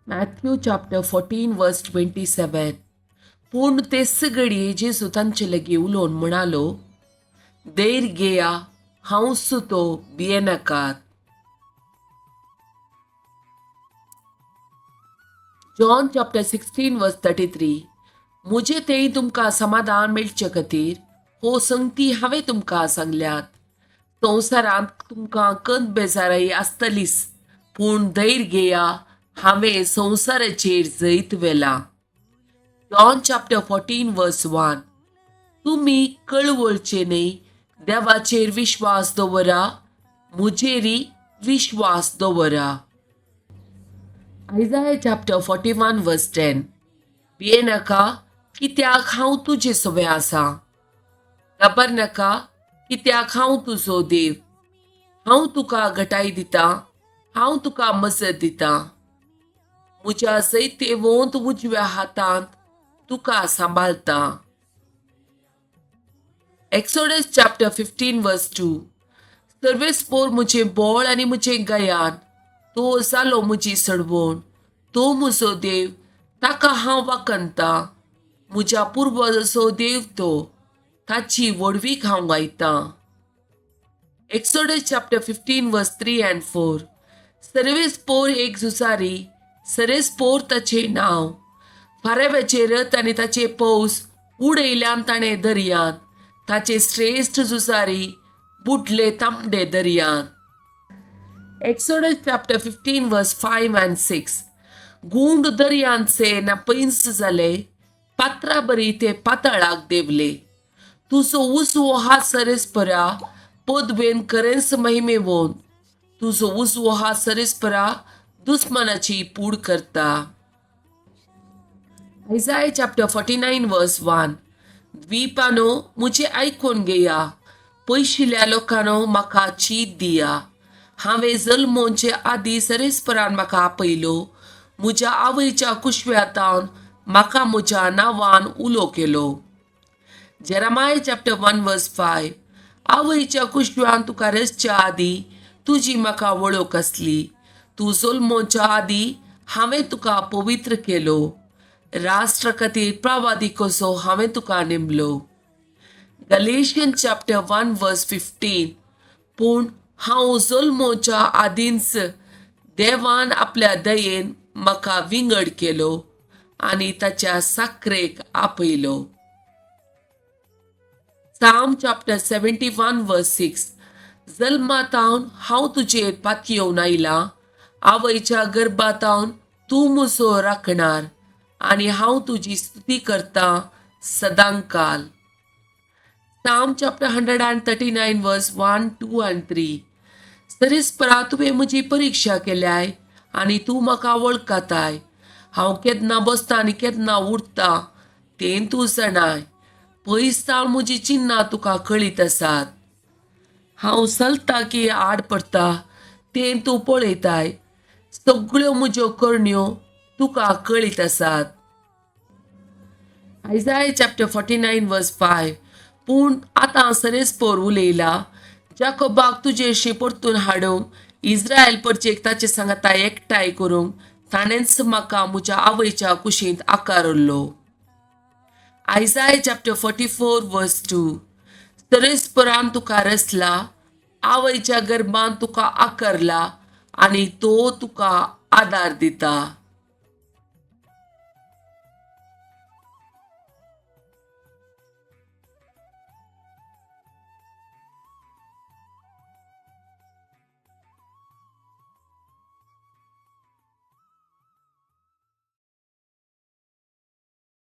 Matthew chapter 14 verse 27. पूण ते सगळी जेजू तांचे लागीं उलोवन म्हणालो, धैर्य घेया, हांव सुतो, भियेनाकात. John chapter 16 verse 33. म्हजे थंय तुमकां समाधान मेळचे खातीर हो संगती हांवें तुमकां सांगल्यात. संवसारांत तुमकां कंद बेजाराय आसतलीच, पूण धैर्य घेया, हांवें संवसाराचेर जैत व्हेलां. John chapter 14 verse 1. तुमी कळवळचे न्हय, देवाचेर विश्वास दवरा, म्हजेरय विश्वास दवरा. Isaiah chapter 41 verse 10. भियेनाका, कित्याक हांव तुजे सवें आसा. खबर नाका, कित्याक हांव तुजो देव. हांव तुका घटाय दितां, हांव तुका मजत दितां. म्हज्या जैतेवंत उजव्या हातांत तुका सांबाळटा. Exodus chapter 15 verse 2. सर्वेस्पोर म्हजें बोळ आनी म्हजें गयान, तो जालो म्हजी सडवण, तो म्हजो देव, ताका हांव वाखणतां. म्हज्या पुर्वजाचो देव तो, ताची व्हडवीक हांव गायतां. Exodus chapter 15 verse 3 and 4. सर्वेस्पोर एक झुजारी, सरेस्पोर ताचें नांव. फाराव्याचे रथ आनी ताचे पौस उडयल्यान ताणें दर्यांत, ताचे श्रेश्ठ झुजारी बुडले तांबडे दर्यांत. Exodus chapter 15 verse 5 and 6. गुंड दर्यांचे ना पैंस जाले, पात्रा बरी ते पातळाक देवले. तुजो उजवो हात सरेस्परा पदवेन करेंस महिमेवोन, तुजो उजवो हात सरेस्परा दुस्मानाची पूड करता. Isaiah chapter 49 verse 1. द्वीपानो म्हजें आयकून घेया, पयशिल्ल्या लोकांनो म्हाका चीत दिया. हांवें जल्मोवचे आदीं सरेस्परान म्हाका आपयलो, म्हज्या आवयच्या कुशव्यातावन म्हाका म्हज्या नांवान उलो केलो. Jeremiah chapter 1 verse 5. आवयच्या कुशव्यान तुका रचच्या आदीं तुजी म्हाका वळख आसली, तूं जल्मोवच्या आदीं हांवें तुका पवित्र केलो. राष्ट्रा खातीर प्रवादी कसो हांवें तुका नेमलो. Galatian chapter 1 verse 15. पूण हांव जल्मोवच्या आदींच देवान आपल्या दयेन म्हाका विंगड केलो आनी ताच्या साकरेक आपयलो. Psalm chapter 71 verse 6. जल्मातावन हांव तुजेर पातयेवन आयलां, आवयच्या गर्भातावन तूं म्हजो राखणार, आनी हांव तुजी स्तुती करतां सदांकाल. Psalm chapter 139 verse 1, 2 and 3. सरेस्परा तुवें म्हजी परिक्षा केल्याय आनी तूं म्हाका वळखताय. हांव केन्ना बसता आनी केन्ना उरता तें तूं जाणाय. पयस सावन म्हजी चिन्नां तुका कळीत आसात. हांव चलता की आड पडटा तें तूं पळयताय. सगळ्यो म्हज्यो करण्यो तुका कळीत आसात. Isaiah chapter 49 verse 5. पूण आतां सरेस्पोर उलयला, जाकोबाक तुजेशी परतून हाडूंक, इस्रायल परचेक ताचे सांगाता एकठांय करूंक ताणेंच म्हाका म्हज्या आवयच्या कुशींत आकारलो. Isaiah chapter 44 verse 2. सरेस्परान तुका रचला, आवयच्या गर्भान तुका आकारला आनी तो तुका आदार दिता.